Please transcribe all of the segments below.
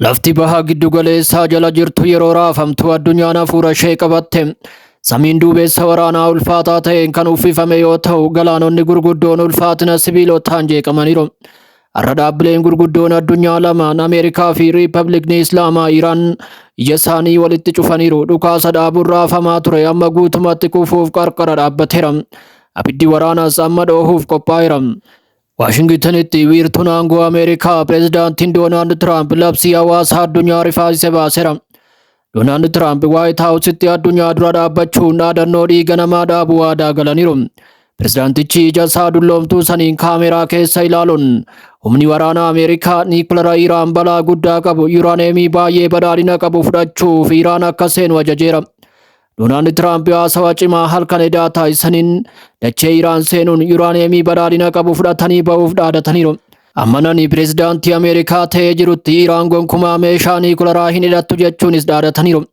Lafti baha giddugaleessaa jala jirtu yeroo raafamtu addunyaan hafuura ishee qabatte. Samiin duubeessa waraanaa ulfaataa ta'een kan uffifame yoo ta'u, galaanonni gurguddoon ulfaatina sibiilotaan jeeqamaniiru. Har'a dhaabbileen gurguddoon addunyaa lamaan Ameerikaa fi Riippaabilikni Islaamaa Iraan ija isaanii walitti cufaniiru. Dhukaasa dhaabuun raafamaa ture amma guutumatti kufuuf qarqara dhaabbateera. Abiddi waraanaas amma dhoohuuf qophaa'eera. Waashingitanitti wiirtuun aangoo Ameerikaa pireezidaantiin Doonaald Tiraamp labsii hawaasa addunyaa rifaasise baaseera. Doonaald Tiraamp Waayit Haawusitti addunyaa dura dhaabbachuun dhaadannoo dhiiga namaa dhaabu waadaa galaniiru. Pireezidaantichi ija isaa dulloomtuu saniin kaameraa keessa ilaaluun humni waraanaa Ameerikaa niikulara Iraan balaa guddaa qabu yuuraaneemii baay'ee badhaadhina qabu fudhachuuf Iraan akka seenu ajajeera. Doonaald Tiraamp haasawa cimaa halkan edaa taasisaniin dachee Iraan seenuun yuuraaneemii badhaadhina qabu fudhatanii ba'uuf dhaadataniiru. Amma nani pireezidaantii Ameerikaa ta'ee jirutti Iraan gonkumaa meeshaa niikularaa hin hidhattu jechuunis dhaadataniiru.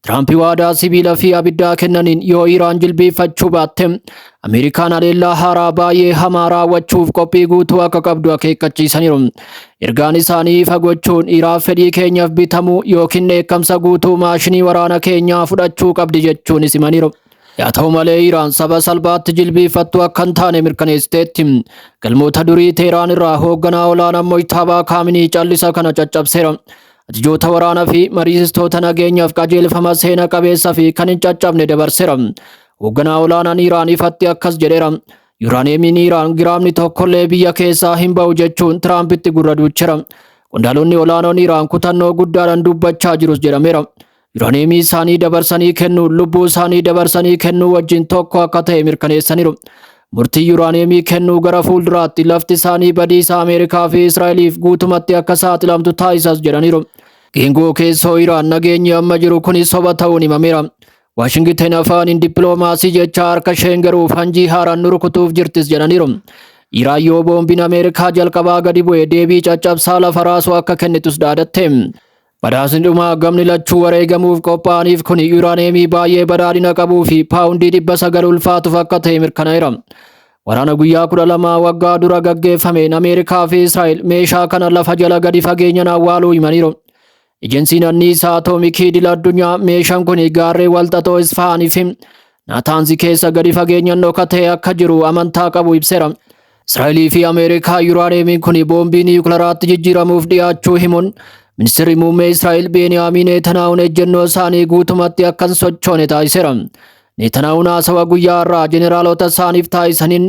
Tiraamp waadaa sibiila fi abiddaa kennaniin yoo Iraan jilbiiffachuu baatte Ameerikaan haleellaa haaraa baay'ee hamaa raawwachuuf qophii guutuu akka qabdu akeekkachiisaniiru. Ergaan isaanii ifa gochuun Iraan fedhii keenyaaf bitamuu yookiin dheekkamsa guutuu maashinii waraana keenyaa fudhachuu qabdi jechuunis himaniiru. Haa ta'u malee Iraan saba salphaatti jilbiiffattu akka hin taane mirkaneessiteetti. Galmoota durii Teeraan irraa hoogganaa olaanaa Mojtaabaa Kaaminii callisa kana caccabseera. Ajajoota waraanaa fi mariisistoota nageenyaaf qajeelfama seena qabeessa fi kan hin caccabne dabarseera. Hoogganaa olaanaan Iraan ifatti akkas jedheera. Yuuraaneemiin Iraan giraamni tokkollee biyya keessaa hin ba'u jechuun Tiraampitti gurra duucheera. Qondaalonni olaanoon Iraan kutannoo guddaadhaan dubbachaa jirus jedhameera. Yuuraaneemii isaanii dabarsanii kennuun lubbuu isaanii dabarsanii kennuu wajjin tokko akka ta'e mirkaneessaniiru. Murtii yuuraaneemii kennuu gara fuulduraatti lafti isaanii badiisa Ameerikaa fi Israa'eliif guutumatti akka saaxilamtu taasisas jedhaniiru. Geengoo keessoo Iraan nageenyi amma jiru kunis soba ta'uun himameera. Waashingiten afaaniin dippiloomaasii jecha harka isheen garuu fanjii haaraan nu rukutuuf jirtis jedhaniiru. Iraan yoo boombiin Ameerikaa jalqabaa gadi bu'e deebii caccabsaa lafa raasuu akka kennitus dhaadatte. Badhaasni dhumaa gamni lachuu wareegamuuf qophaa'aniif kun yuuraaneemii baay'ee badhaadhina qabuu fi paawundii 900 ulfaatuuf akka ta'e mirkanaa'eera. Waraana guyyaa 12 waggaa dura gaggeeffameen Ameerikaa fi Israa'el meeshaa kana lafa jala gadi fageenyaan awwaaluu himaniiru. Ejensiin anniisaa atoomikii idil addunyaa meeshaan kun gaarree walxaxoo Isfahaanii fi Naataanzi keessa gadi fageenyaan dhokatee akka jiru amantaa qabu ibseera. Israa'elii fi Ameerikaa yuuraaneemiin kun boombii niwukilaraatti jijjiiramuuf dhiyaachuu himuun ministeerri muummee Israa'el Beniyaamiin Netanyahuun ejjennoo isaanii guutumatti akka hin sochoone taasiseera. Netanyahuun haasawa guyyaa har'aa jeneraalota isaaniif taasisaniin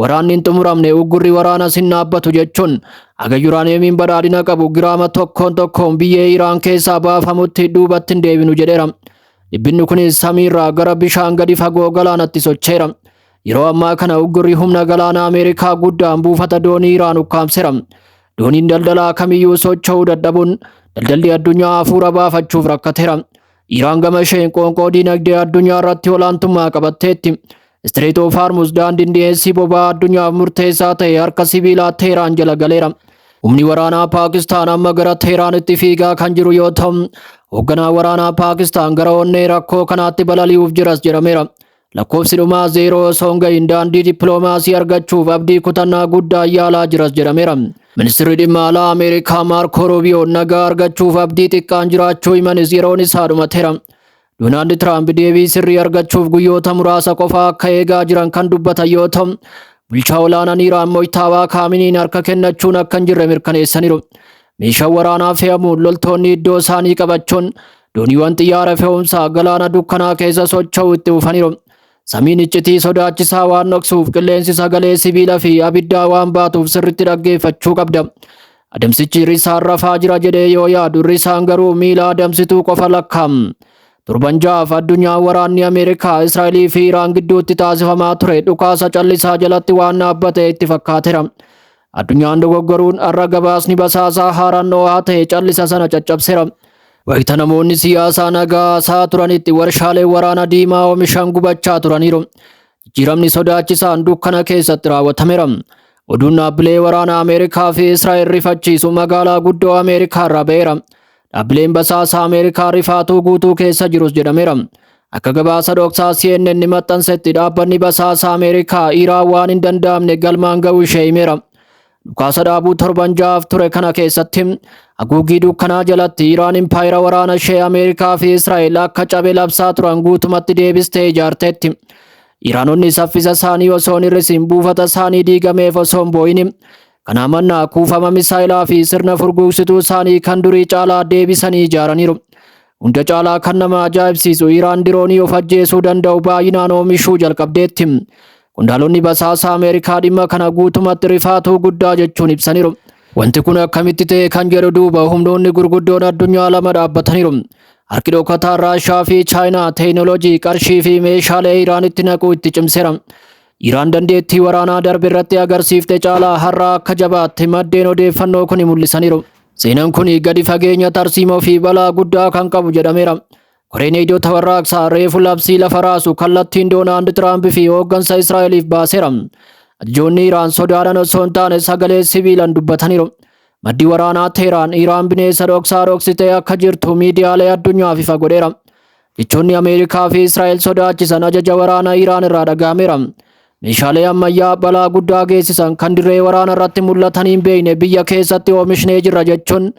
waraanni hin xumuramne uggurri waraanas hin dhaabbatu jechuun haga yuuraaneemiin badhaadhina qabu giraama tokkoon tokkoon biyyee Iraan keessaa baafamutti duubatti hin deebinu jedheera. Dhibbinni kunis samiirraa gara bishaan gadi fagoo galaanatti socheera. Yeroo ammaa kana uggurri humna galaanaa Ameerikaa guddaan buufata doonii Iraan ukkaamseera. Dooniin daldalaa kamiyyuu socho'uu dadhabuun daldalli addunyaa hafuura baafachuuf rakkateera. Iraan gama isheen qoonqoo diinagdee addunyaa irratti olaantummaa qabatteetti. Strait of Hormuz daandiin dhiyeessii boba'aa addunyaaf murteessaa ta'e harka sibiilaa Teheraan jala galeera. Humni waraanaa Paakistaan amma gara Teheraanitti fiigaa kan jiru yoo ta'u, hoogganaa waraanaa Paakistaan gara onnee rakkoo kanaatti balali'uuf jiras jedhameera. Lakkoofsi dhumaa zeeroo osoo hin gahin daandii dippiloomaasii argachuuf abdii kutannaa guddaa yaalaa jiras jedhameera. Ministeerri dhimma alaa Ameerikaa Maarkoo Ruubiyoo nagaa argachuuf abdii xiqqaan jiraachuu himanis yeroon isaa dhumateera. Doonaald Tiraamp deebii sirrii argachuuf guyyoota muraasa qofa akka eegaa jiran kan dubbatan yoo ta'u, bulchaa olaanaan Iraan Mojtaabaa Kaaminiin harka kennachuun akka hin jirre mirkaneessaniiru. Meeshaan waraanaa fe'amuun loltoonni iddoo isaanii qabachuun dooniiwwan xiyyaara fe'umsaa galaana dukkanaa keessa socho'u itti fufaniiru. Samiin iccitii sodaachisaa waan dhoksuuf qilleensi sagalee sibiila fi abiddaa waan baatuuf sirriitti dhaggeeffachuu qabda. Adamsichi risaan rafaa jira jedhee yoo yaadu risaan garuu miila adamsituu qofa lakkaam. Torban 6f addunyaan waraanni Ameerikaa, Israa'elii fi Iraan gidduutti taasifamaa ture dhukaasa callisaa jalatti waan dhaabbate itti fakkaateera. Addunyaan dogoggoruun har'a gabaasni basaasaa haaraan dho'aa ta'e callisa sana caccabseera. Wayita namoonni siyaasaa nagaa haasaa turanitti warshaaleen waraana diimaa oomishan gubachaa turaniiru. Jijjiiramni sodaachisaan dukkana keessatti raawwatameera. Oduun dhaabbilee waraana Ameerikaa fi Israa'el rifachiisu magaalaa guddoo Ameerikaa irraa ba'eera. Dhaabbileen basaasaa Ameerikaa rifaatuu guutuu keessa jirus jedhameera. Akka gabaasa dhoksaa CNN maxxansetti dhaabbanni basaasaa Ameerikaa Iraan waan hin danda'amne galmaan ga'uu ishee himeera. Dhukaasa dhaabuu torban ja'aaf ture kana keessatti haguuggii dukkanaa jalatti Iraan impaayera waraana ishee Ameerikaa fi Israa'el akka cabe labsaa turan guutumatti deebistee ijaarteetti. Iraanonni saffisa isaanii osoo hin hir'isin, buufata isaanii diigameef osoo hin boo'in, kanaa mannaa kuufama misaayilaa fi sirna furguugsituu isaanii kan durii caalaa deebisanii ijaaraniiru. Hunda caalaa kan nama ajaa'ibsiisu, Iraan diroonii of ajjeesuu danda'u baay'inaan oomishuu jalqabdeetti. Qondaalonni basaasa Ameerikaa dhimma kana guutumatti rifaatuu guddaa jechuun ibsaniiru. Wanti kun akkamitti ta'e kan jedhu duuba humnoonni gurguddoon addunyaa lama dhaabbataniiru. Harki dhokataan Raashaa fi Chaayinaa teekinooloojii, qarshii fi meeshaalee Iraanitti naquu itti cimseera. Iraan dandeettii waraanaa darbe irratti agarsiifte caalaa har'a akka jabaatte maddeen odeeffannoo kun mul'isaniiru. Seenaan kun gadi fageenya tarsiimoo fi balaa guddaa kan qabu jedhameera. Koreen Eegdota Warraaqsaa reefu labsii lafa raasu kallattiin Doonaald Tiraamp fi hooggansa Israa'eliif baaseera. Ajajoonni Iraan sodaadhaan osoo hin taane sagalee sibiilaan dubbataniiru. Maddi waraanaa Teheraan Iraan bineensa dhoksaa dhoksitee akka jirtu miidiyaalee addunyaaf ifa godheera. Jechoonni Ameerikaa fi Israa'el sodaachisan ajaja waraanaa Iraan irraa dhaga'ameera. Meeshaalee ammayyaa balaa guddaa geessisan kan dirree waraana irratti mul'atan hin beekne biyya keessatti oomishnee jirra jechuun,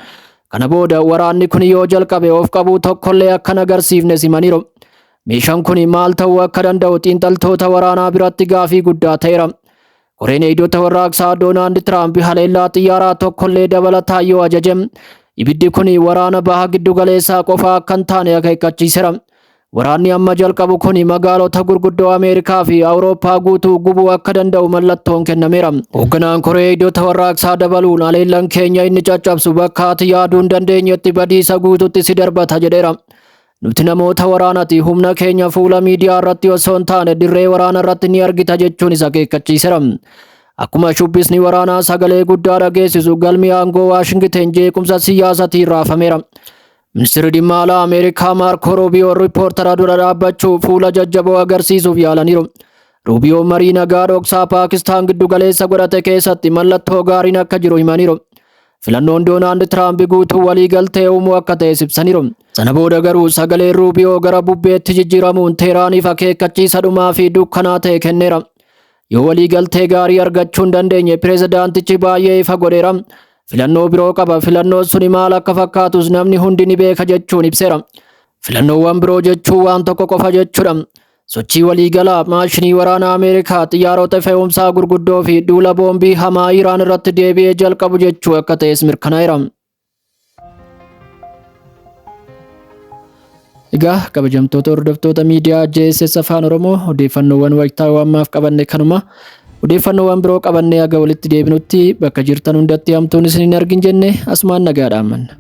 kana booda waraanni kun yoo jalqabe of qabuu tokkollee akka hin agarsiifne simaniiru. Meeshaan kun maal ta'uu akka danda'u xiinxaltoota waraanaa biratti gaafii guddaa ta'eera. Koreen Eegdota Warraaqsaa Doonaald Tiraamp haleellaa xiyyaaraa tokkollee dabalataa yoo ajaje, ibiddi kun waraana baha giddu galeessaa qofa akka hin taane akeekkachiiseera. Waraanni amma jalqabu kun magaalota gurguddoo Ameerikaa fi Awurooppaa guutuu gubuu akka danda'u mallattoon kennameera. Hoogganaan Koree Eegdota Warraaqsaa dabaluun, "Haleellaan keenya inni caccabsu bakka ati yaaduu hin dandeenyetti badiisa guututti si darbata" jedheera. "Nuti namoota waraanati, humna keenya fuula miidiyaa irratti osoo hin taane dirree waraana irratti ni argita" jechuun isa akeekkachiiseera. Akkuma shubbisni waraanaa sagalee guddaa dhageessisu, galmi aangoo Waashingiten jeequmsa siyaasatiin raafameera. Ministeerri dhimma alaa Ameerikaa Maarko Ruubiyoo riippoortara dura dhaabbachuu fuula jajjaboo agarsiisuuf yaalaniiru. Ruubiyoo marii nagaa dhoksaa Paakistaan giddu galeessa godhate keessatti mallattoo gaariin akka jiru himaniiru. Filannoon Doonaald Tiraamp guutuu walii galtee uumuu akka ta'e ibsaniiru. Sana booda garuu sagaleen Ruubiyoo gara bubbeetti jijjiiramuun Teeraaniif akeekkachiisa dhumaa fi dukkanaa ta'e kenneera. Yoo walii galtee gaarii argachuu hin dandeenye, pireezidaantichi baay'ee ifa godheera. Filannoo biroo qaba. Filannoon suni maal akka fakkaatus namni hundi ni beeka jechuun ibseera. Filannoowwan biroo jechuun waan tokko qofa jechuudha. Sochii waliigalaa maashinii waraanaa Ameerikaa, xiyyaarota fe'umsaa gurguddoo fi duula boombii hamaa Iraan irratti deebi'ee jalqabu jechuu akka ta'es mirkanaa'eera. Egaa kabajamtoota hordoftoota miidiyaa JSS Afaan Oromoo, odeeffannoowwan wayitaawaa ammaaf qabanne kanuma. Odeeffannoowwan biroo qabannee haga walitti deebinutti bakka jirtan hundatti hamtuun isin hin argin jenne asumaan nagaa dhaammanna.